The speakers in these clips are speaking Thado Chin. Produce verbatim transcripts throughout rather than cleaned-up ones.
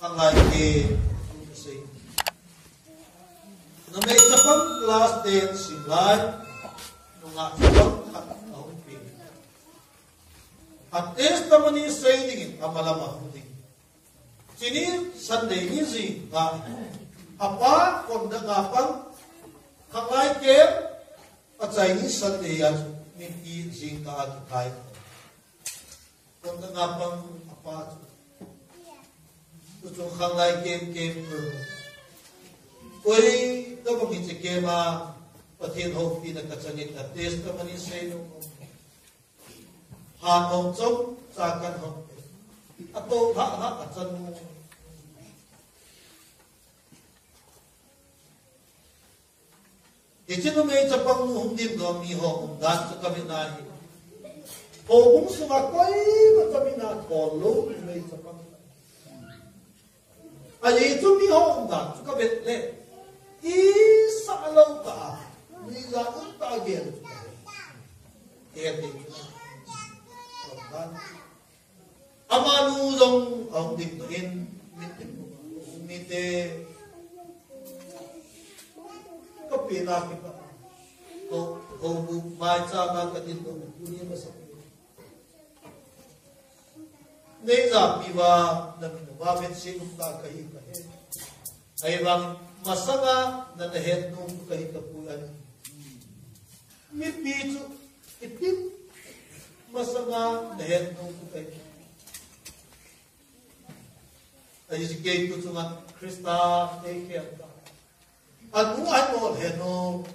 Khanglai kem, sei. Numei chapang class ten sim lai. Nungah chapang khat ahung pi. A testimony sei dingin amalam ahung ding. Chuni Sunday ni jing a, apa kondang a pang, khanglai kem, achaini Sunday a chu mipi jingkah a kikai. Kondang a pang apa chu. Tuchung khanglai kem kem chu. Koi tabang hiche kem a Pathen houpina kachangin a testimony sei nom. Ha nom chom cha kan hom. Ato ha ha achan nom. Hiche numei chapang nu hung dim doh mi ho umdan chu kavet na hi. Houbung sunga koima chapang a thol lou numei chapang. Ajeh chu mi ho umdan chu kavet le. Isah lou tah a. Mi ja um tah a gel. Gel ding chu. Umdan. Amanu jong ahung ding toh in, mitin, mite, kapi na kipa, ho, ho bu, mai cha na kadin doh, tuni masa. Nei japi uva, namin uva, vetsi um ta kahi kahe. Ahivang, masanga, nana het nom kahi tapoi. Mipi chu, itin, masanga, nahet nom kahi. Ahi kei tuchunga Christa eikhel ta. Anu ahi bol heno.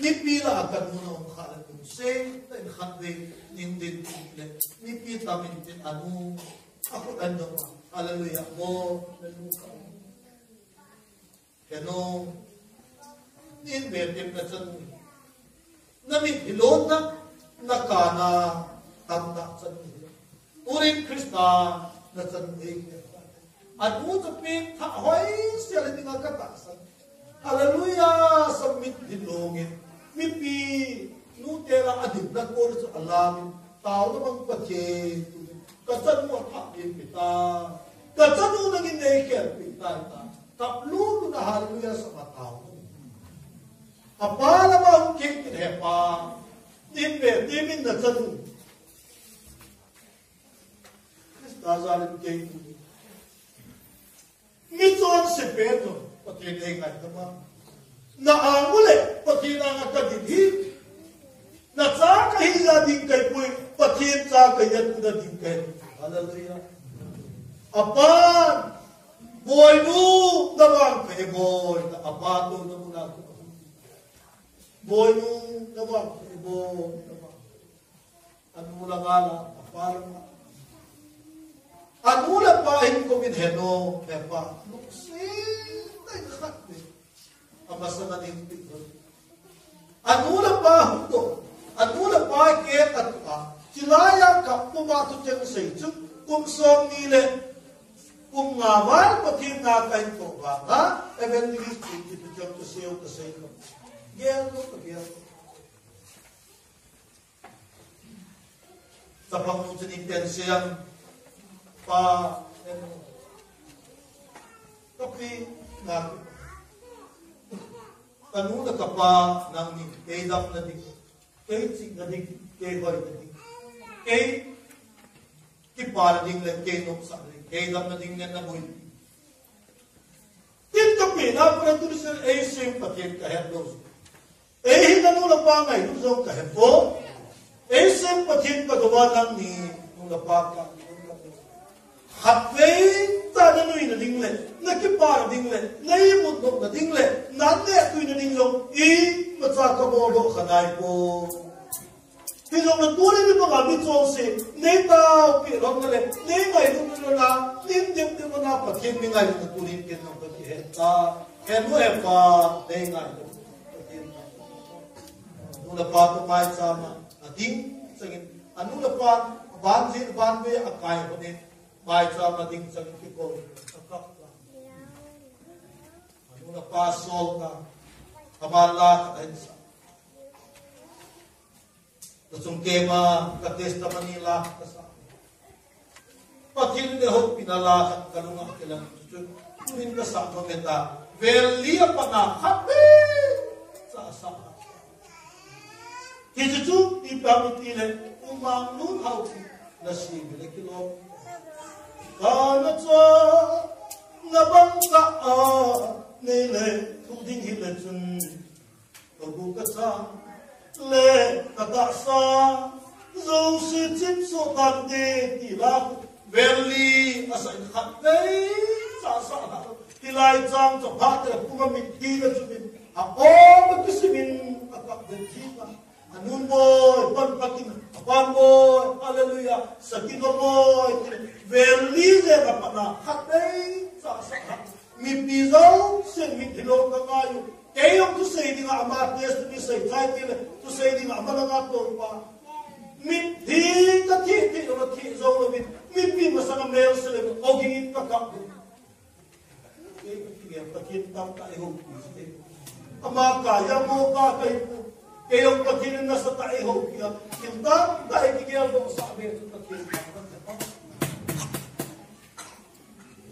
Mipi lah a kanu na um kha le nu sei, ta in khat vei, ning din le. Mipi tamin tin anu. Akhut an dong. Hallelujah. Mo, le nu kha. Heno, nin ve tem nachanu. Namit hilou na, nakana, tamtah chanu. Tunin Christa, nachanu ei. Anu chu pengthah hoisel dinga katahsan. Hallelujah, submit hilou nge. Mipi, nute lah a adinna kol chu alamin. Taona mang Pathen, tunin. Kachanu athah ding pita. Kachanu nangin eikhel pita ta. Kap lulu na hallelujah sama tao. Apa lama hung keng kin hepa. Nin ve, timin nachanu. Christa jalin keng. Mi chonse pen jong, Pathen ei ngai tama. Na ang u le, Pathen anga kadin hi. Nacha kahi a ding kahipoi, Pathen cha kahi a tuna ding kahi. Hallelujah. Apan, boinu, navang kahi boi, na apa touna muna. Boinu, navang kahi boi, navang. Anu langa la, apa langa. Anu le apa hin komin heno, hepa. Lungset tah in khat vei. Amasa na ding pi. Anu le apa hung doh. Anu le apa ke atu a. Chilai a kap puma thucheng sei chu. Kum som ni le. Kum nga val Pathen na kahin toh vanga. Evangelist pi thucheng chu seiu kasei ko. Gel lo kagel. Chapang nu chun ipi asei em, pa, em, kapi, na, kanu le kapa, nangni, kei damna ding, kei chihna ding, kei hoina ding, kei kipana ding le, kei nopsahna ding, kei damna ding le, naboi. Tin kapi na, pura tu ni se, ei sem Pathen kahet lou. Ei hin nanu le pa ngailut jong kahe poi. Ei sem Pathen kadouva nangni nu le pa ka. Khatvei tah nanuina ding le, nakipana ding le, naimut nopna ding le, naneh tuina ding jong, imacha kabol doh kha naipoi. Hijongle tuni ni banga mi chonse, nei taopi lhon na le, nei ngailut lhon na, nei depdep lhon na, Pathen mi ngailutna tunin ken nang Pathen he ta. Henu hepa, nei ngailut. Pathen. Nu le pa toh maicham a, ading changin, anu le pa, banjin, banvei akai lhonin, maicham a ding changin kikoi, akap ta. Anu le pa sol ta, aban la khat ahin sa. Kachung keima, ka testimony la kasa. Pathen in eihoupi na la khat kalunga kilang chu chu. Tunin kasah nom e ta. Vel li a pat a khat beh cha asah. Hichu chu ipi ham itile, U Manglun Haokip nasem hile kilom. Kana cha nabang cha a neile thu ding hile chun. Kabu kachang le katahsa jouse chimsoh tante ti la vel li asah in khat beh cha asah la. Hilai chang chu phat le puma mitlhi le chu min a om a kisimin akap den jing a. Anun boi, pan patin, apan boi, hallelujah, sakin boi, vel li le kapat na khat beh cha asah la. Mipi jousen mitlhi lou kangai u. Kei jong thusei dinga ama testimony sei chai tile, thusei dinga ama langa toupa. Mitlhi kathi thi lou, thi jou louvin, mipi masanga melse le, ogin kakap. Kei, kei, Pathen tamtah eihoupi. Ama kaiya mo ka kahi pu. Kei jong Pathen in nasatah a eihoupi a. Thil tamtah eikigel doh sah be chu Pathen tamtah.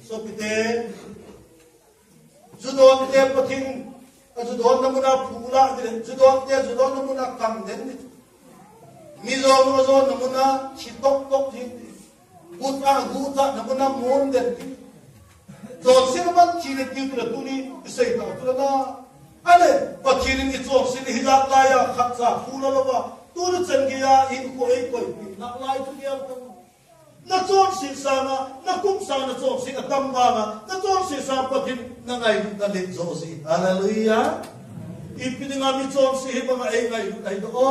Sopite. Ju donte Pathen, a ju donna muna phu la ding, ju donte ju donna muna kang den ding. Mi jong a jonna muna thi tok tok ding. Gucha, guchana muna mun den ding. Chonsetna man thi le tiu tile tuni isei tau tule na. Ale, Pathen in ichonset hi jat laiya khat cha phu la louva. Tuni chan geiya hinkho eikoipeh na lai chu gel tau. Nachonset sanga, nakum sanga nachonset atam vanga, nachonset sanga Pathen in nangailutna len joh jin. Hallelujah. Ipi dinga michonse hi banga eingailut ahi doh o.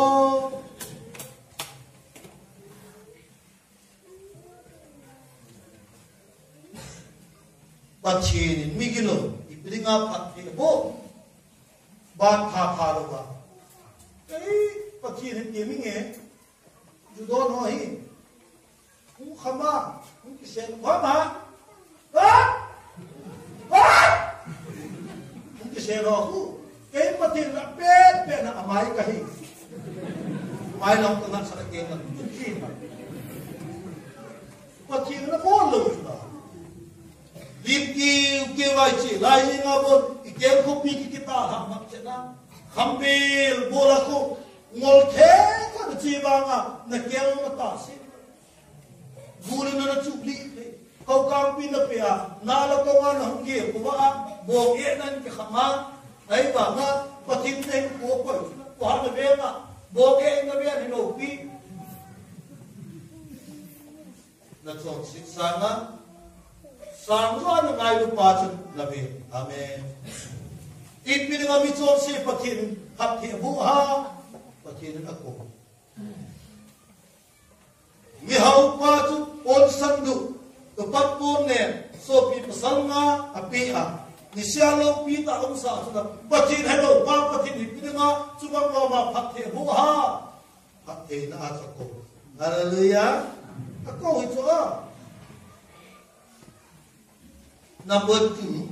Pathen in migilou, ipi dinga phatthei aboh. Ban pha pha louva. Ei, Pathen hi ti mi nge. Ju don ho hi. Hung kham a, hung kisen, kham a. Ha? Ha? Hung kisen ho khu. Kei Pathen na pet pet na amai kahi. Mai long ka ngat sa kei na. Pathen na bol lou na. Lim kiu kiu lai chi, lai ni nga bol, i kem khopi ki kita ha mak chena. Kham bel bol a khu, ngol the kha na chi vanga, na kel na ta si. Gulna na chukli thei. Kau kangpi na pe a, na la kong a na hung ge, ko va a, bong e nan ke khama, ai ba nga, Pathen nei ko ko, ko ha na ve nga, bong e na ve ni lo pi. Na chonset sanga, sang jo na ngailu pa chun na ve. Amen. Ipi dinga michonse Pathen in phatthei aboh ham, Pathen in akou. Mihao pa chu ponsan du, tupat pon ne, sopi pasal nga ape a. Nisea loupi tah a um sa chu na, Pathen helou pa, Pathen ipi dinga, chubang loma phatthei aboh ham. Phattheina a chu akou. Hallelujah. Akou hi chu a. Number two,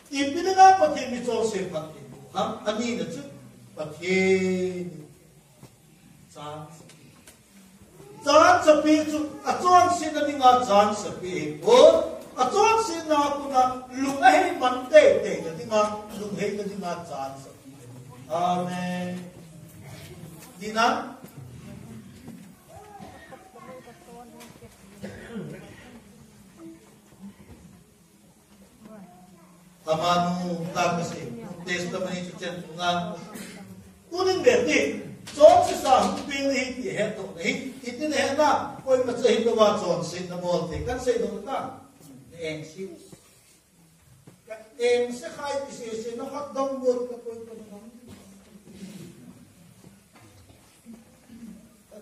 ipi dinga Pathen michonse phatthei aboh ham, ani na chu Pathen chance. Chance ape chu, achonsetna dinga chance ape hi pon, achonsetna a kona lung ahei man teitei na dinga, lungheina dinga chance ape. Amen. Dina? Amanu ta kasi, testimony chu chen nga. Tunin beti, chonse sa hung ping hi ti he to hi, iti na he na, koima cha hi to va chonse na bol te, kan sei do ta. Engse. Engse khai ti se se na hot dong bol ka koi ko na.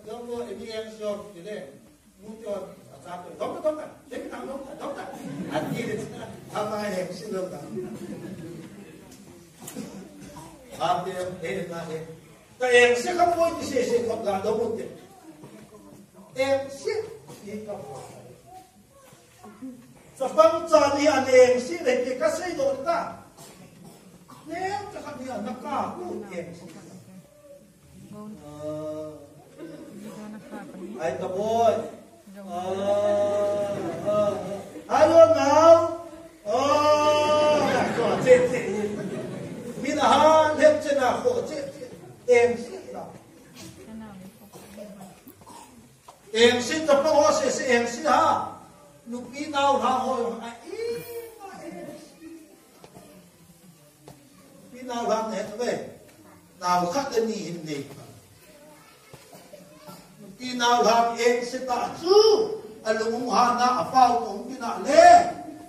Dong bol e mi engse ti le. Mu te, acha te, dong, dong, dong, dong, dong. Ati le, ama he, si lo dong. Ate, he, na he. Ta engse ka poi ti se se ko ga dong mu te. Engse, ti ka poi. Chapang cha ni an engse le te ka sei do ta. Ne, cha ka ni an na ka ku engse. Ah. Ai ka boy. Hello, nao. Min aha lhep chena kho che che. Engse la. Engse, chapang ho sese engse ha. Nupi nao lhang ho jong a, nupi nao lhang he ve. Nao khat le ni hin nei. Nupi nao lhang engse ta chu, alung hung hana, apao toh hung kina le,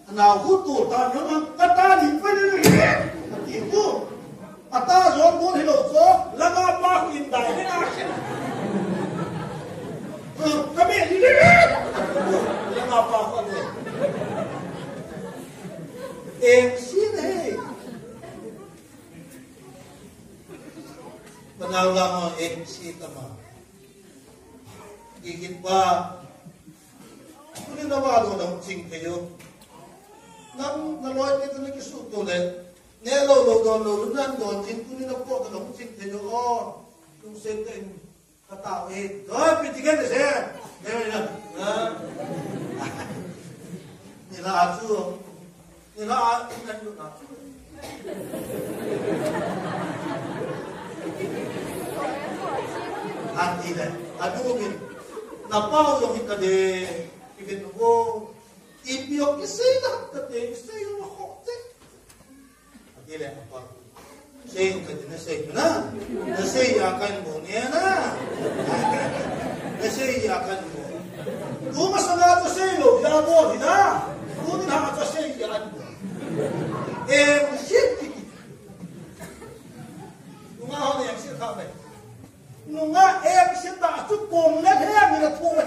anao khu tol ta, nang ang kata ni pa ni ni, ati khu. Ata jong bol hilou chu, langa pa khu in dai le na. Kami ni ni, langa pa khu le. Engse ne. Panau lama engse tama. Gigit pa. Tuni na va do na hung ching thei u. Nang na loi te na kisu to le. Ne lo lo don lo lu nan don ching tuni na po na hung ching thei u. O. Lungset te in. Kata u e. Doi pi ti ke se. Ne na. Ni la chu. Ni la a, ni la a. Ati le, anu min, na pau jong hi ka de, i vet no, i pi ok, i sei na, ka de, i sei na, ho de. Ati le, apa. Sei ka de, na sei na, na sei ya kan mo ne na. Na sei ya kan mo. Tu masanga tu sei lo, ya mo di na. Tu ni ha tu sei ya kan mo. Em, sit ki. Nunga ho ne em sit kha mai. Nunga em sit ta chu kong le he, mi la thu he.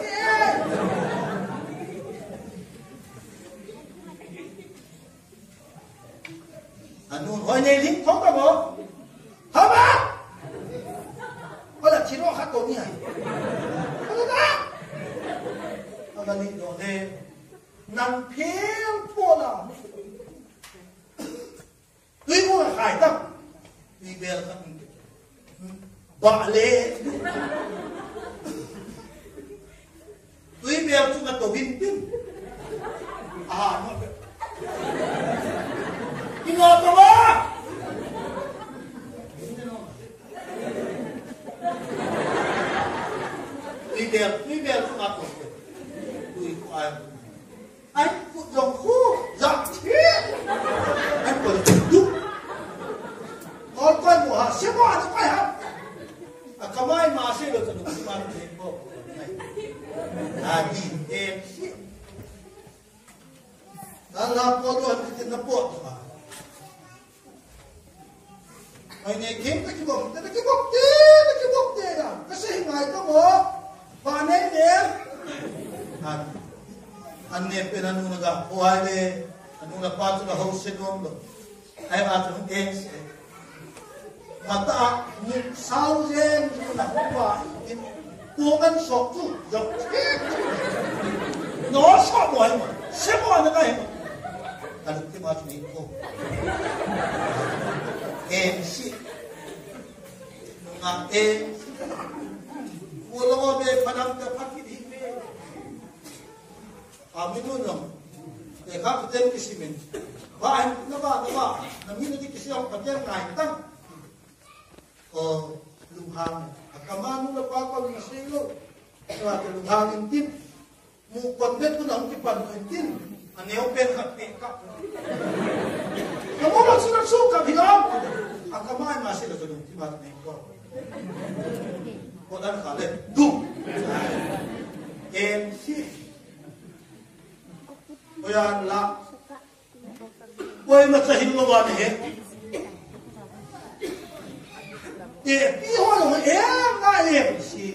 Anu hoi ne ling thong ka mo. Haba. Ola chiro kha to ni ai. Ola da. Ola ni do ne. Nang phel phola. Tui ko khai tam. Tui bel khat. Ba le. Tui bel chu ka to bin bin. Aha, no. Ino to ba. Tui bel, tui bel chu ka to. Tui ko ai. Ai, kut jong khu, jong thi. Ai, kut jong khu. Kol koi mo ha, se mo ha, koi ha. A kamai ma se lo, kanu ma se ko. Ai, em si. Nang la po do, ti na po do ma. Mai nei khem ka kibom te, na kibom te, na kibom te ya. Ka sei ngai ka mo. Ba nei ne. An, an ne pe na nu na ga. Ko ai le. Anu na pa tu na ho se nom lo. Ai ba tu em se. Mata mu sao jen tu na ho ba. Kuang an sok chu, jok. No sok mo hai ma, se mo na kai ma. Ka lungthim a chu nei ko. Em si. Nunga em si. Mo lo be phanam ta phakit hi be. A mi nu no. Te kha ten kisimin. Ba ai na ba na ba. Na mi nu ti kisi ong pa ten ngai tang. O, lunghang. A kamanu la pa pa na sei lo. Ka te lunghang in tin. Mu kon bet ku na hung kipan in tin. A neo pen khat pe ka. Ka mo ma sura su ka bi la. A kamai ma sei lo ka lungthim a nei ko. Ko dan kha le. Du. Em si. Ko ya la. Koima cha hin lou va na he. Te pi ho lou em na em si.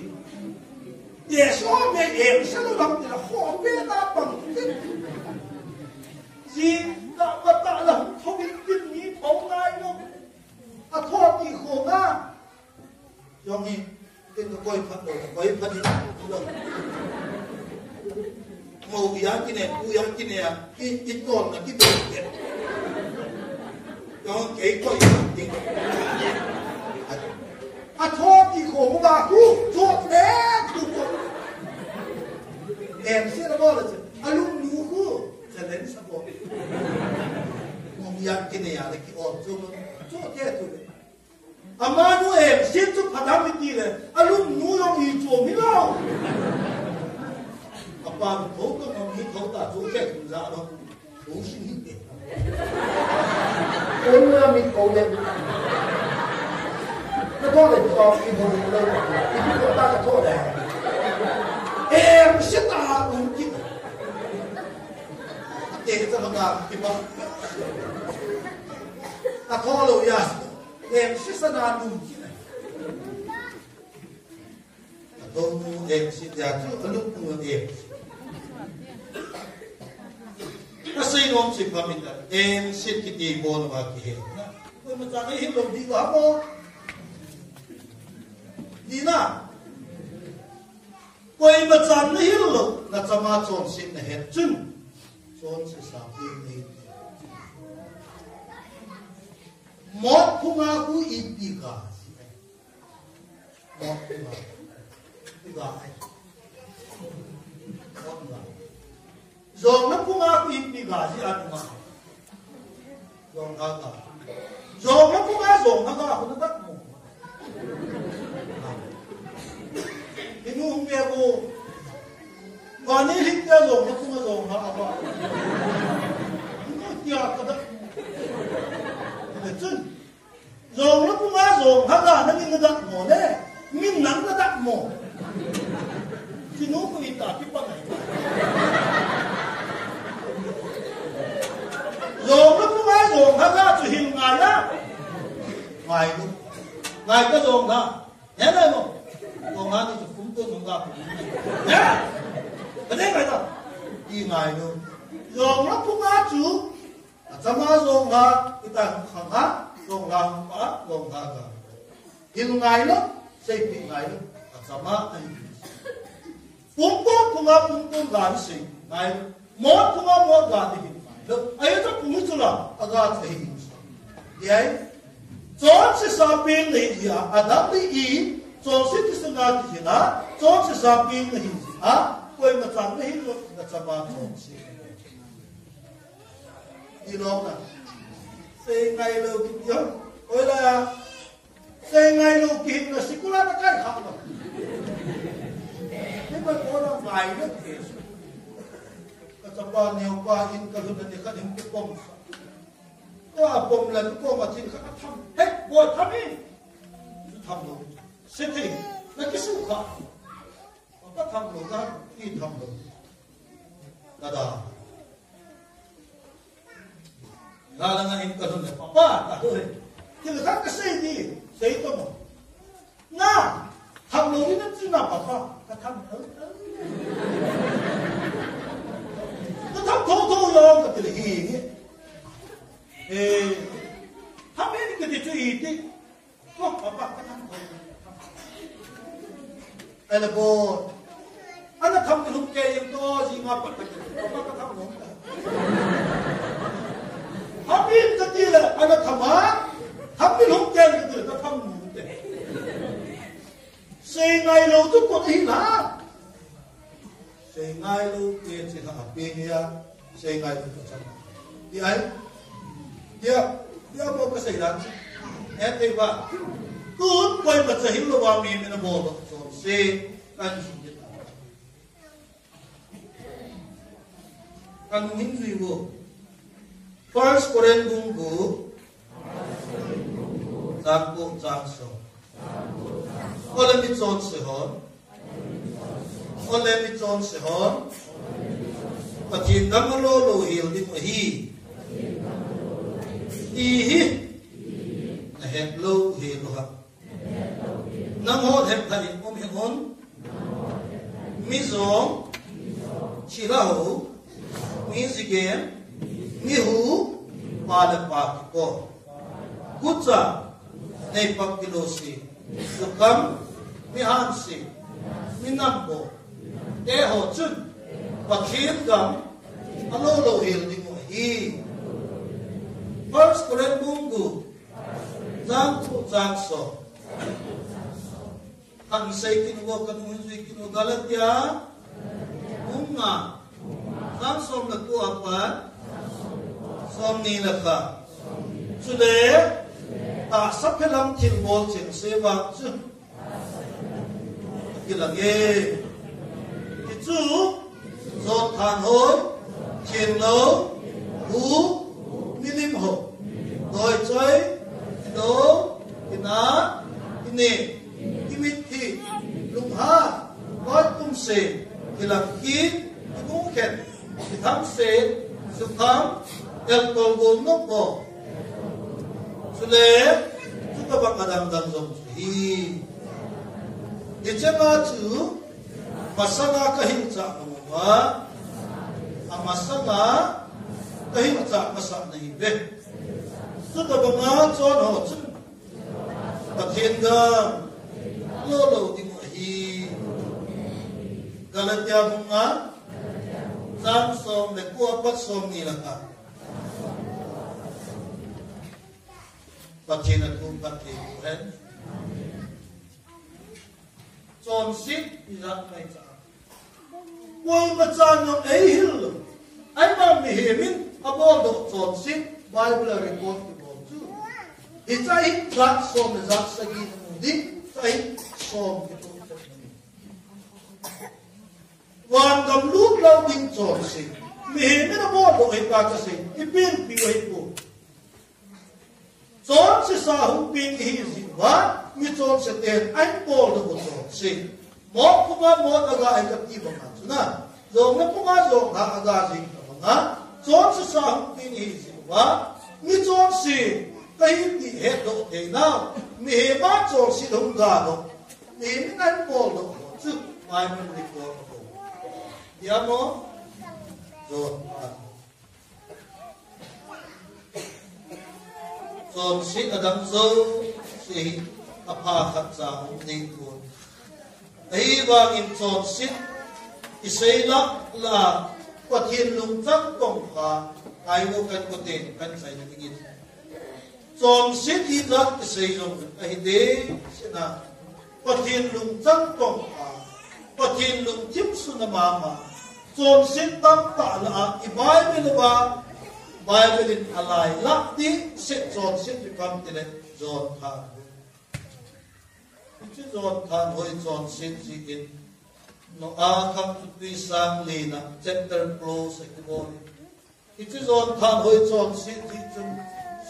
Te so me em sa lou lam te la ho pe ta pang te. Si ta pa ta la tho bin tin ni tho ngai lou. A tho ti kho na. Jong hi, tin ka koi phat lo, ka koi phat ni, lo. Mo ya kine, pu ya kine ya, i, i ton na ki be. Jong kei koi phat ni. A tho ti kho mo ba ku, tho ne, ku ko. Em, se la bol a chu. Alumnu khu. Challenge sa bol. Mong yang kine ya le ki ol chu. Chu ke tu le. Amanu em, se chu phat ham iti le. Alumnu jong i chu mi lo. Apa tho to no mi tho ta chu ke tu ja lo. Tho si ni te. Onna mi ko le. Ka to le to ki bo le. Ki bo ta ka to le. Em, se ta um ki. Te ka ta ki ba. Ka to lo ya. Em, se sa na um ki. Adonu em sit ya chu, alumnu em sit. Kasei nom chu phamin a, em sit kiti bol ma kihe. Koima chan nahil lou di va mo. Di na. Koima chan nahil lou, nachama chonset nahet chun. Chonse sapi nahi. Mot phunga khu ipi ga si. Mot phunga. Ipi ga ai. Mot phunga. Jong na phunga khu ipi ga ji a phunga. Jong na ga. Jong na phunga jong na ga khu na dak mo. Inu hung be ko. Mani hing te jong na phunga jong na ga. Inu tia ka dak mo. Chun. Jong na phunga jong na ga na ni na dak mo le. Min nang na dak mo. Sinu ko ita ki pa ngai. Jong na phunga jong na ga chu hil ngai na. Ngai lu. Ngai ka jong na. He ngai mo. Jong na ni chu kum to jong ga. He? Ka dei ngai ta. I ngai lu. Jong na phunga chu Achama jong ha, kita khang ha, jong ha, pa, jong ha ga. Hil ngai lo, seipi ngai lo, achama ahi. Pumpo phunga pumpo ga ni sei ngai lo. Mot phunga mot ga ni hil ngai lo. Ahi ta pum chu la, aga ta hi. Yai. Chonse sapi nahi jia, Adam le Eve, chonse kisuna kijina, chonse sapi nahi jia, koima chan nahil lo, nachama chonse. Ilong na. Sei ngai lo kiti ho. Oi la. Sei ngai lo kihin na sikula na kai kha lo. Ni ba ko na ngai lo ke. Ka chapa neo pa in ka lu na ni ka dim ke pom sa. Ka pom la ko ma tin ka tham. He, bo tham in. Tham lo. Se thei. Na kisu kha. Ka tham lo na, ki tham lo. Ka da. Ka la nga in ka hun le, papa, ka hun le. Ki le ka ka sei di, sei to mo. Na, tham lo ni na chi na papa, ka tham lo. Ka tham tho tho lo, ka ti le hi ni. Eh, tham ni ka ti chu i ti. Ko, papa, ka tham ko. Ele bo. Ana tham ni lum ke yung to, ji ma pa ka. Papa, ka tham lum. Hamin ka ti le, ana tham a. Tham ni lum ke yung to, ka tham lum ke. Sei ngai lo tu ko hi la. Sei ngai lo te chi ha pe ni ya. Sei ngai lo tu chang. Ti ai. Dia, dia mo ka sei dan. E te ba. Tun koima cha hil lo wa mi mi na bol lo. So se kan si ta. Kan hin jui bo. First Corinth bung gu. Chang ko chang so. Ole mi chonse hon. Ole mi chonse hon. Pathen gam a lo lo hel ding ahi. Ti hi. Na het lo hel u ham. Nangho het pha in um hi un. Mi jong. Chila ho. Mi jigen. Mi hu. Pa le pa ki ko. Gucha. Nei pap kilo si. Sukam, mi hansi, mi nambo. Te ho chun, Pathen gam, a lo lo hel ding u ahi. First Corinth bung gu, chang ko chang so. Kan sei kin u, kan hin jui kin u Galatia, bung Nga, chang som le ko apat, som ni le khat. Chule, tahsa phelam thilbol chengse vang chu akilang e. Hichu, jot thanhoi, thenglou, hu, milim ho, doichoi, kidou, kinat, kineh, kimitlhi, lunghan, loi tumse, kilang kit, kibung khen, kithangse, sukham, eltol gom nop ho. Chule, chutobang adang dang jong chu ahi. Hichea chu, masanga kahilchah bang uva, amasanga kahilchah masah nahiuve. Chutobanga chon ho chun, Pathen gam lo lou ding u ahi. Galatia bung nga, chang som le ko apat som ni le khat. Pathen athu phatthei boh hen. Chonset ijat mai cha. Koima chan jong eihil lou. Ahivang mihem in aboldoh chonset, Bible a record kibol chu. Hiche hi jat som le jat sagi namu ding, hiche hi som kitoh. Vangam lut lou ding chonset. Mihem in aboldoh hi kasei, ipi ipi ahipoi. Chonse sa hung peng ihi jeh uva, mi chonse ten ahin boldoh u chonse. Mot phunga mot aga ahi kati banga chuna. Jongle phunga jonglha aga jing tabanga. Chonse sa hung peng ihi jeh uva, mi chonse kahi ti hetdoh theinau. Mihem a chonset hung gadoh, mihem in ahin boldoh ho chu Bible record ho. Dia mo? Jot than. Chonset adang jouse hi apha khatcha um ding pon. Ahivangin chonset isei lah lah a Pathen lungchang tongkha, ailo kan koten kan chaina dingin. Chonset ijat kisei jong ahitei sina. Pathen lungchang tongkha, Pathen lungthim suna mama. Chonset tamtah lah a i Bible uva, Bible in alailah ding set chonset hi ipi ham tile jot thanhoi. Hiche jot thanhoi chonset jeh in Noah khang chu twisang lina chapter close akibol. Hiche jot thanhoi chonset jeh chun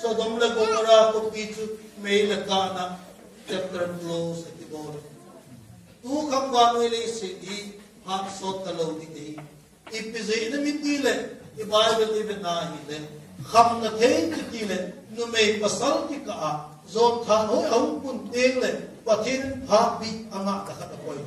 Sodom le Gomorrah khopi chu mei le kahna chapter close akibol. Tukhang vannoi leiset hi phat sot talou ding ahi. Ipi jeh inem itile, i Bible ivet na hile, khamna thei kitile, numei pasal kikah a jot thanhoi ahung pun tengle, Pathen in phat bih angah khat akoi.